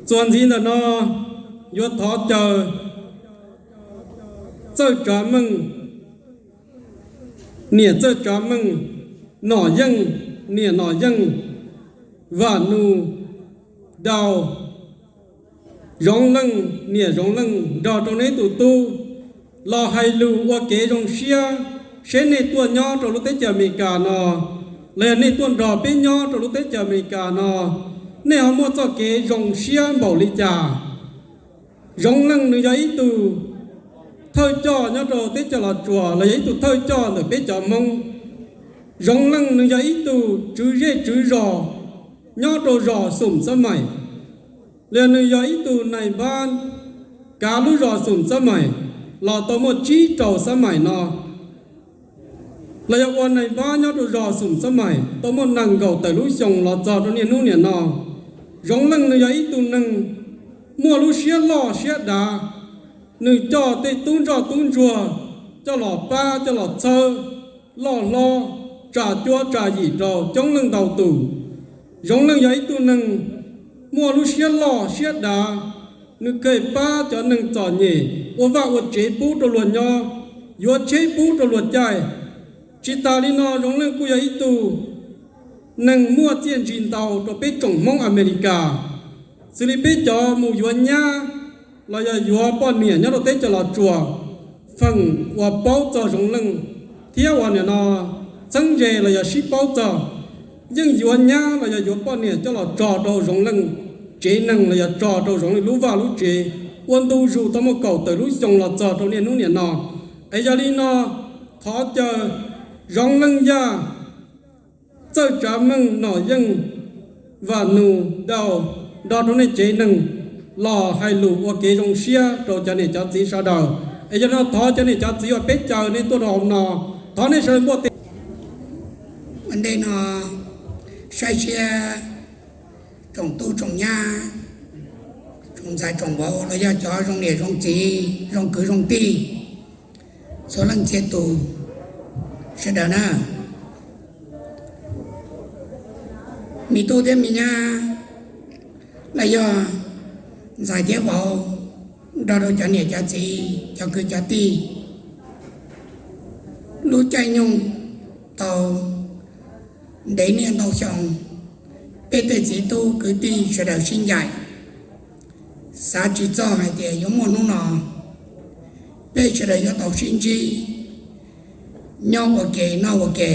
Txuas ntxiv ntawm no yuav thov caw Txawj Tsav Meej, niam Txawj Tsav Meej, Nom Yeej, niam Nom Yeej, Vam Nus, Dau, Zoov Leej, niam Zoov Leej, nrog rau neb tus tub los hais lus ua kev zoo siab, seb nej tuaj nyob rau lub teb chaws Amelikas no, los yog nej tuaj nrog peb nyob rau lub teb chaws Amelikas no, nej ho muaj txoj kev zoo siab npaum li cas. Zoov Leej nws yog ib tug thawj coj nyob rau teb chaws Los Tsuas los yog ib tug thawj coj ntawm peb cov Hmoob. Zoov Leej nws yog ib tug tswv zej tswv zos nyob rau zos Xum Xab Maim, los yog nws yog ib tug nais npab kav lub zos Xum Xab Maim los tau muaj tsib rau xab maim no, los yog ua nais npab nyob rau zos Xum Xab Maim tau muaj nees nkaum tawm lub xyoo los txog rau niaj hnub niam no. Zoov Leej nws yog ib tug neeg muaj lub siab loj siab dav, nws coj tej tub ntsoj tub ntsuag coj los pab coj los txhawb, loj hlob, tsa cuab tsa yim rau coob leej ntau tus. Zoov Leej yog ib tug neeg muaj lub siab loj siab dav, nws kheev pab cov neeg txom nyem ua vaj ua tsev pub rau luag nyob, yuav tsheb pub rau luag caij. Tsis tas li no Zoov Leej kuj yog ib tug neeg muaj txiaj ntsig ntau rau peb tsoom Hmoob Amelikas, xws li peb cov mus yuav nyab los yog yuav poj niam nyob rau teb chaws Los Tsuas, feem uas paub txog Zoov Leej thiab uas nim no txheeb ze los yog sib paub txog, yeej yuav nyab los yog yuav poj niam coj los tso rau Zoov Leej tsev neeg los yog tso rau Zoov Leej lub vaj lub tsev, ua ntu zus tau muaj kaum tawm lub xyoo los txog rau niaj hnub niam no. Es yog li no, thov caw Zoov Leej Yaj, Txawj Tsav Meej, Nom Yeej, Vam Nus, Dau, nrog rau nej tsev neeg los hais lus ua kev zoo siab rau cov niam cov txiv sawv daws. Es yog li no thov cov niam cov txiv uas peb caw nej tuaj rau hauv no, thov nej sawv daws npuaj tes. Ua ntej no saib siab tsoom tub tsoom nyab, tsoom ntxhais tsoom vauv los yog cov zoo niam zoo txiv zoo kwv zoo tij, txhua leej txhia tus sawv daws na. Me tub thiab me nyab los yog ntxhais thiab vauv, nrog rau cov niam cov txiv cov kwv cov tij, lub caij nyoog tau ntev niaj ntau xyoo, peb tej txiv tub kwv tij sawv daws sib ncaim, xav tsis txog hais tias yuav muaj hnub no. Peb sawv daws yuav tau sib ntsib, nyob ua ke noj ua ke.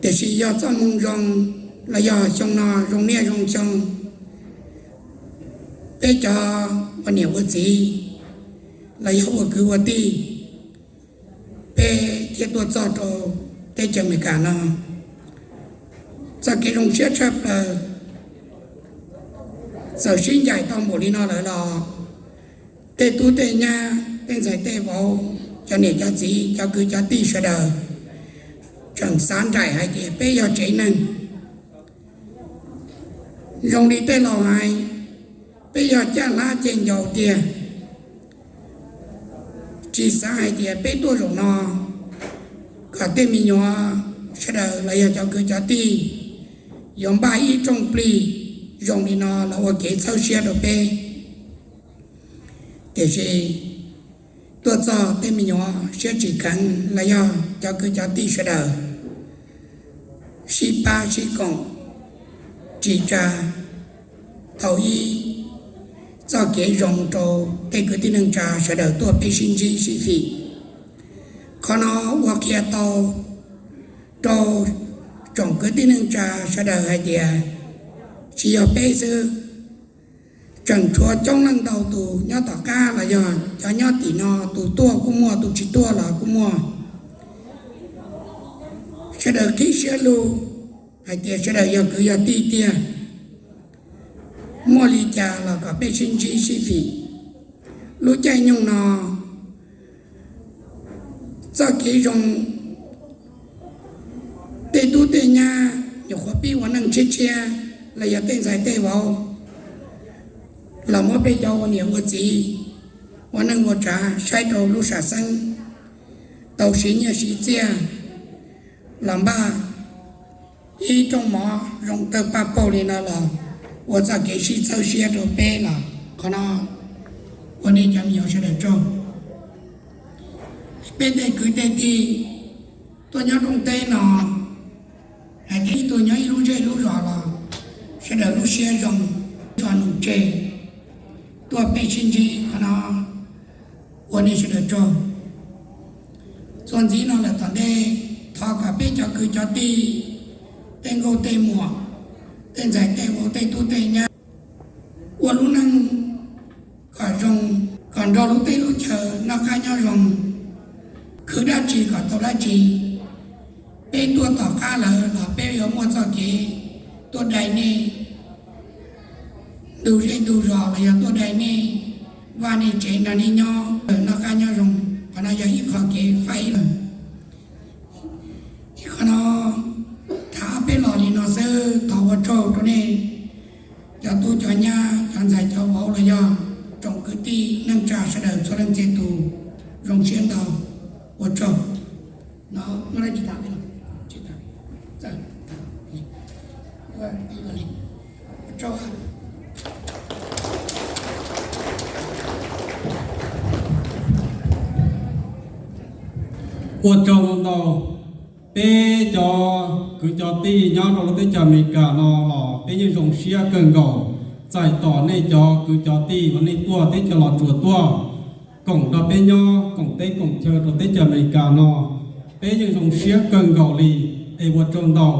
Tiam sis yog txoj moo zoo los yog xyoo no zoo niaj zoo xyoo, peb cov ua niam ua txiv los yog ua kwv ua tij, peb thiaj tuaj txog rau teb chaws Amelikas no. Txoj kev zoo siab tshaj plaws, txawm sib ncaim tau npaum li no lawm los tej tub tej nyab tej ntxhais tej vauv, cov niam cov txiv cov kwv cov tij sawv daws tseem xav nraim hais tias peb yog tsev neeg. Zoo li tej laus hais, peb yog caj hlab ceg ncaus tiag. Tsis xav hais tias peb tuaj zaum no kom tej me nyuam sawv daws los yog cov kwv cov tij yuav npaj ib rooj plig zoo li no los ua kev txhawb siab rau peb. Tiam sis tuaj txog tej me nyuam siab tsis kheev los yog cov kwv cov tij sawv daws sib pab sib koom, tsis tsa tau ib txoj kev zoo rau tej kwv tij neej tsa sawv daws tuaj peb sib ntsib sib fim. Qhov no ua qhia tau rau tsoom kwv tij neej tsa sawv daws hais tias tsis yog peb xwb, tseem tshuav coob leej ntau tus nyob tom qab los yog cov nyob tim no tus tuaj kuj muaj, tus tsis tuaj los kuj muaj. Sawv daws qhib siab lug hais tias sawv daws yog kwv yog tij tiag, muaj li cas los kom peb sib ntsib sib fim. Lub caij nyoog no txoj kev zoo, tej tub tej nyab nyuam qhuav pib ua neej tshiab tshiab los yog tej ntxhais tej vauv los muab peb cov ua niam ua txiv ua neej ua tsav saib rau lub sam xeeb, tau siv nyiaj siv txiaj los npaj ib rooj mov zoo tawg paj paug li no los ua txoj kev sib txhawb siab rau peb los qhov no ua nej cov me nyuam sawv daws tsaug. Peb tej kwv tej tij tuaj nyob rooj teb no, hais tias ib tug nyob ib lub zej lub zos los sawv daws lub siab zoo, tso num tseg tuaj peb sib ntsib qhov no ua nej sawv daws tsaug. Txuas ntxiv no lawm tom ntej, thov kom peb cov kwv cov tij, tej nkauj tej muam, tej ntxhais tej vauv, tej tub tej nyab ua lub neej kom zoo, kom nrog lub teb lub chaw noj qab nyob zoo, khwv dab tsi kom tau dab tsi. Peb tuaj tom qab lawm los peb yuav muaj txoj kev tuaj dai nej ntug zej ntug zos los yog tuaj dai nej vaj nej tsev nrog nej nyob noj qab nyob zoo. Qhov no yog ib qho kev faib lawm. Ib qho no tham ob peb los li no xwb, thov ua tsaug rau nej cov tub cov nyab, cov ntxhais cov vauv los yog tsoom kwv tij neej tsa sawv daws txhua leej txhia tus, zoo siab ntau, ua tsaug. Ua tsaug ntau. Peb cov kwv cov tij nyob rau lub teb chaws Amelikas no los peb yeej zoo siab kawg nkaus. Txais tos nej cov kwv cov tij uas nej tuaj teb chaws Los Tsuas tuaj koom nrog peb nyob koom teb koom chaw rau teb chaws Amelikas no, peb yeej zoo siab kawg nkaus li. Es ua tsaug ntau.